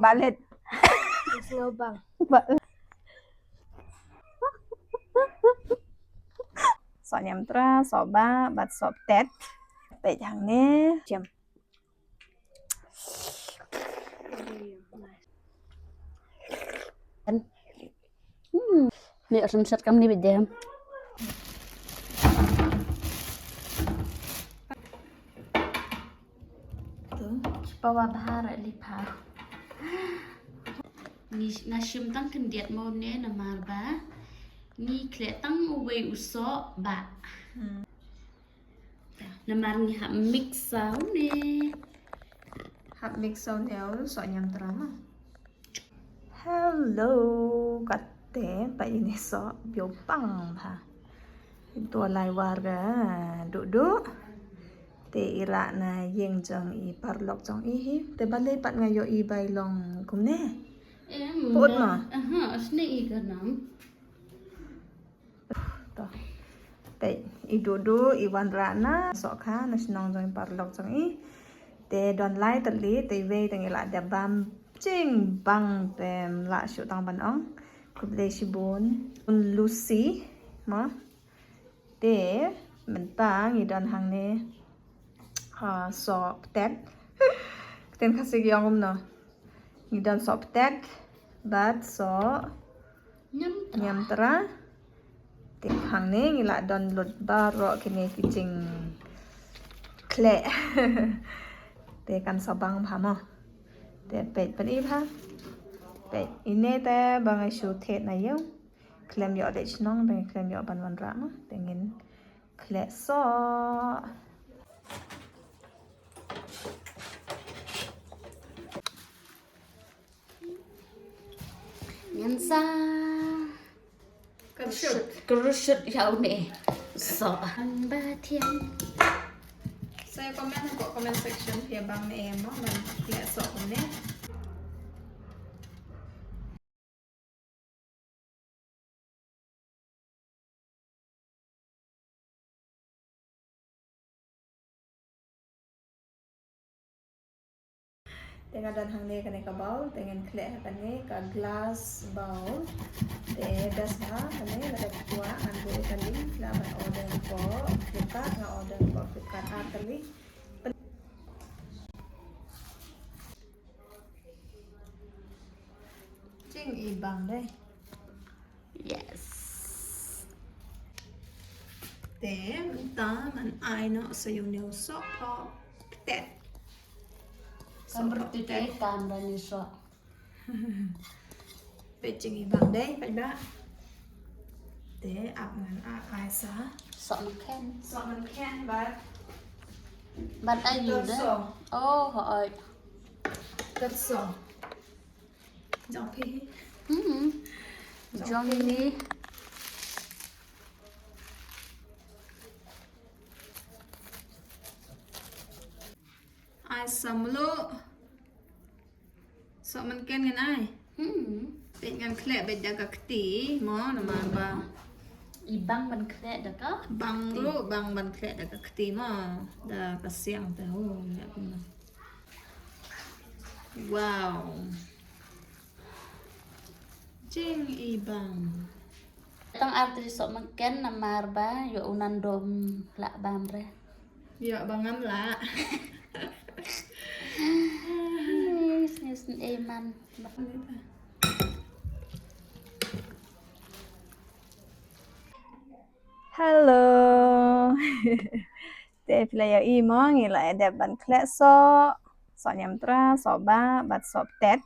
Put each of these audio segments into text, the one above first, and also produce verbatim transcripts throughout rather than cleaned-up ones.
Balet. Sngew bang. Ba- Soh niamtra, soh bah, bad soh ptet. Peit hangne. Jam. Hmm. Ni rynsiat kam ni bejam. Tu, pawa bha ra li pha. Ngi nga shim tang khyndiat mo ne namar ba ngi khleh tang uwei u soh bah. Hmm. Namar ngi hap mix sa une. Hap mix sa une u soh niamtra ma. Hello, kate, peit ine soh, biang bang bha. Ito lai war ga, duh duh. Te i rah na ïing jong i paralok jong i hi. Te balei pat nga ïohi ba i long kumne. Em, put ma. Aha, asne i ka nam. To. Peit, i duh duh, i wanrah na soh kha na shnong jong i paralok jong i. Te don lai tylli, te iwei te ngi la dep bam jingbang te ym lah shuh tang ban ong. Khublei shibun. Un Lucy, mo. Te mynta ngi don hangne. Ha, soh ptet. Ktien Khasi ki ong kumno. Ngi don soh ptet bad soh niamtra. Te hangne ngi la don lut baroh kine ki jingkhleh. Te kan sa bang bha mo. Te peit pyni bha. Peit ine te ba nga shu thied na ïew. Khlem ïoh dei shnong, te khlem ïoh ban wanrah mo. Te ngin khleh soh. Ngan sa kyrshut, kyrshut ïa une soh. Ang ba thiang. Sa comment ha ka comment section phi ïa bang ne em mo ban khleh soh kumne. Te nga don hangne kane ka bowl, te ngan khleh ha kane ka glass bowl. Te best bha kane, lada phi kwah ngan buh ïa ka link, lah ban order ko Flipkart, nga order ko Flipkart ar tylli. Jingibang dei. Yes. Te mynta ngan ai noh sa ïa une u sohphoh ptet. Kam phoh ptet. Kam da ni soh. Peit jingibang dei, peit ba. Te ap ngan ai sa. Sohmynken. Sohmynken bad. Bad aïu dei? Tyrso. Oh, hooid. Tyrso. Jong phi. Hmm. Jong phi. Jong ni. Ai sa mluh. Sohmynken ngan ai. Hmm. Peit ngan khleh beit da ka kti mo namar ba. I bang ban khleh da ka kti. Bang ruh, bang ban khleh da ka kti mo. Da ka siang te ho, ïa kumno. Wow. Jingibang. Tang ar tylli sohmynken namar ba ïoh u nando ym lah bam re. Ïoh ba ngam lah. Yes, yes, eh, man. Hello. Te phi la ïohi mo, ngi la dep ban khleh soh, soh niamtra, soh bah, bad soh ptet.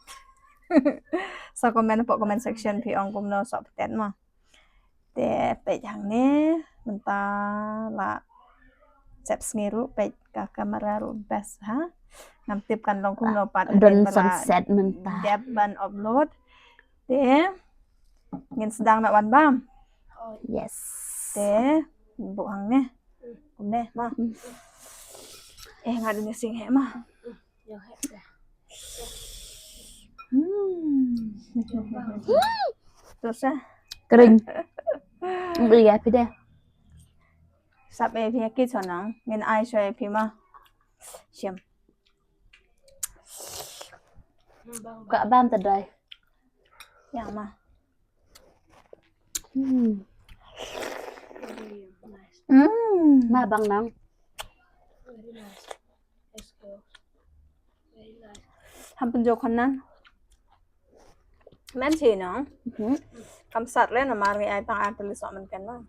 Sa comment hapoh comment section phi ong kumno soh ptet mo. Te peit hangne, mynta la sep sngi ruh, peit ka kamera ruh best ha. Ngam tip kan long kumno pat, don sunset mynta. Dep ban upload. Te ngin sdang na wan bam. Yes. Te buh hangne. Kumne ma. Hmm. Eh, nga dang sing heh ma. Hmm. Terus ah. Kering. Beli ya pide. Sap eh phi ki chonang. Ngin ai soi phi ma. Siam. Ka bam ta dai. Ya ma. Hmm. Hmm. Ma bang nang. Ham pynjok khanan. Men chi nong. Mhm. Kam sat le namar ngi ai tang ar tylli soh mynken nong.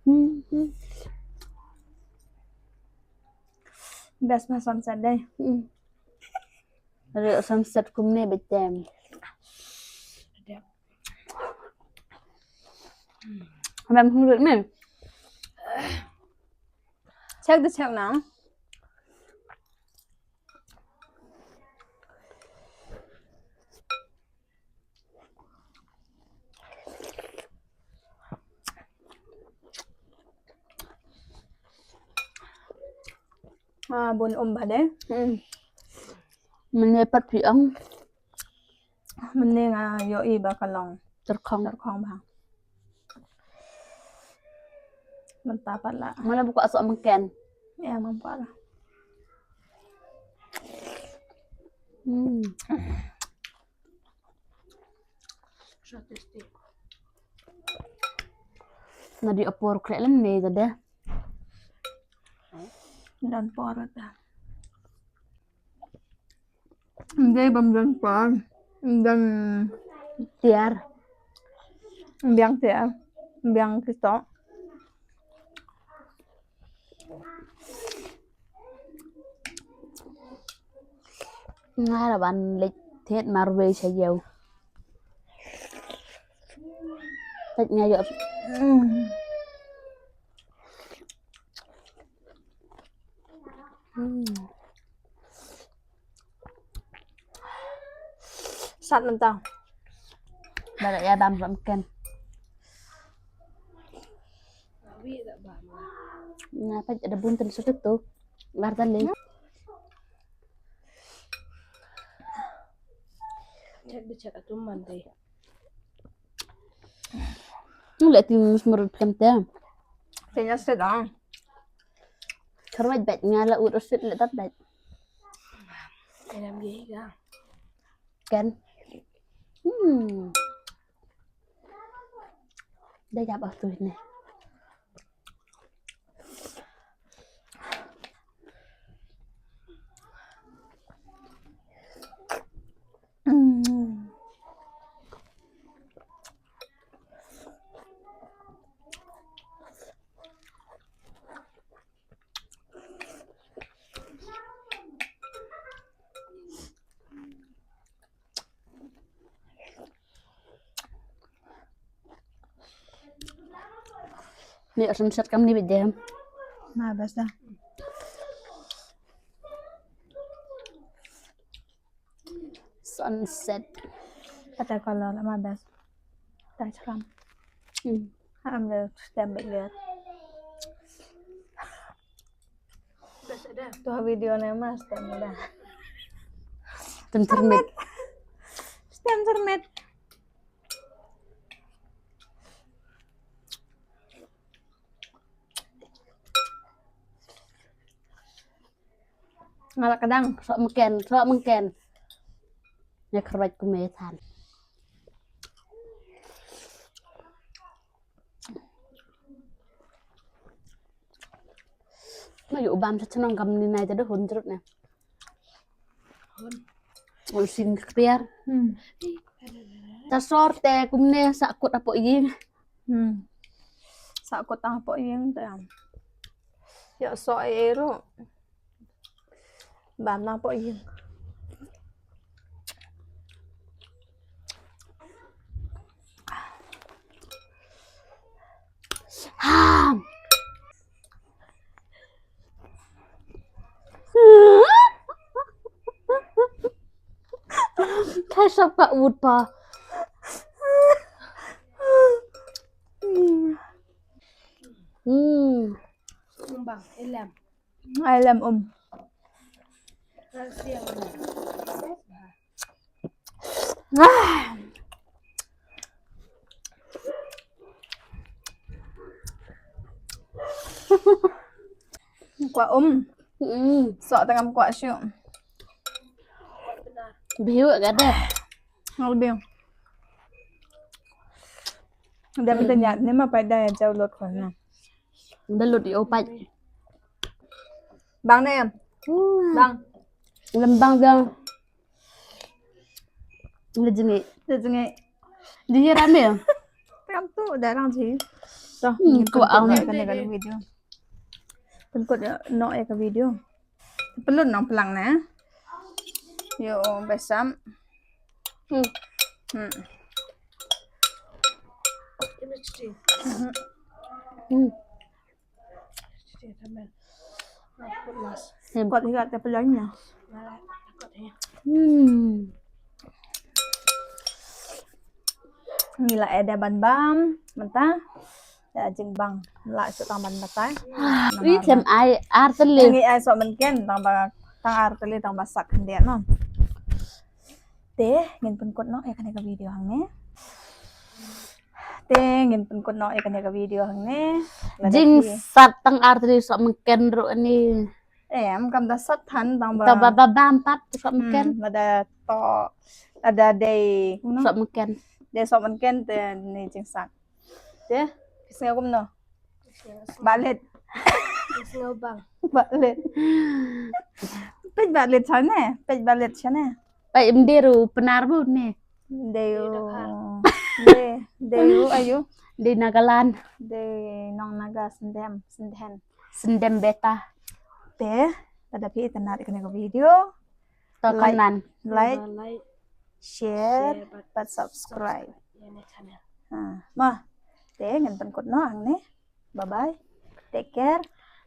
Mhm. Best ma sunset dei. Mhm. Re sunset kumne betem. Mem hurut men. Check the check now. Ah, bun um ba de. Hmm. Mene pat phi ong. Mene nga ïohi ba ka long. Tyrkhong. Tyrkhong ba. Mynta pat la. Mala buka sok mengken. Ya, mynta pat la. Hmm. So tasty. Na di apor krek lem ne gade. Dan por ta. Ndei bam dan por. Dan tiar. Biang tiar. Biang kitok. Nga la ban leit thied marwei sha ïew. Peit nga ïoh. Hmm. Sat mynta. Ba la ïa bam ram ken. Nga peit da bun ten sut tu. Lar tan le. Check the check atum man dei. Ngi la tin mus murut phem te. Te nya se dang. Kharwaj bad nga la ut usit le tat bad. Enam ye ga. Ken. Hmm. Da jab ah tu ne. Ni asam set kam ni bejam. Ma bas da. Sunset. Kata color ma bas. Ta chram. Hmm. Am le stem bejam. To video ne mas tem da. Tem termet. Tem termet. Nga la ka dang, sok mengken, sok mengken. Ïa kyrwat kumne than. Ma ïoh u bam sa chnong kam ni nai te da hun jrut ne. Hun. Un sin kpiar. Hmm. Ta sor te kumne sa kut apo ïing. Hmm. Sa kut apo ïing te. Ïa so e ru. Bam na po ïing. Ha. Khai sap ka ut pa. Hmm. Bang, ilem. Ai lem um. Ah. Kwah um. Hmm. Sok tang am kwah shuh. Biu ka deh. Ngau biu. Dah minta nyat ni ma pai dah jauh lot kau na. Dah lot di opat. Bang ne em? Bang. Lembang dong. Lejenge. Lejenge. Di rame ya? Kam tu dah rang ji. Toh, hmm, ngin tu pynput ang. Ïa kane ka video. Pynkut noh ïa ka video. Pynlut nang plang ne. Yo, besam. Hmm. Hmm. Hmm. Kot hi kat plang ne. Hmm. Ngi la ïa da ban bam mynta. Da jingbang la shu tang ban batai. Ui, khlem ai ar tylli. Ngi ai sohmynken tang ba, tang ar tylli tang ba sak khyndiat no. Te ngin pynkut noh ïa kane ka video hangne. Te ngin pynkut noh ïa kane ka video hangne. Lada phi jingsat tang ar tylli sohmynken ruh ni. Em, kam da sat than tang ba. Tang ba ba bam pat sohmynken. Hmm, lada to, lada dei, kumno? Sohmynken. Dei sohmynken te ne jingsat. Te, phi sngew kumno? Balit. Phi sngew bang. Balit. Peit balit shane, peit balit shane. Peit em dei ruh Pnar bun ne. Dei u. Dei, dei u ayu. Dei Nagaland. Dei nong Naga Syndem, Syndem. Syndem beta. Te, lada phi itynnad ïa kane ka video, to like, comment, like, share, share bad, bad subscribe, subscribe ïa ne channel. Ha, ma. Te ngin pynkut noh hangne. Bye bye. Take care.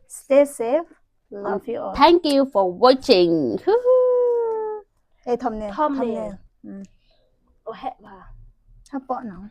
Stay safe. Love you all. Thank you for watching. Huhu. Eh, thumbnail. Thumbnail. Thumbnail. Hmm. Oh, heh ba. Hapoh nang.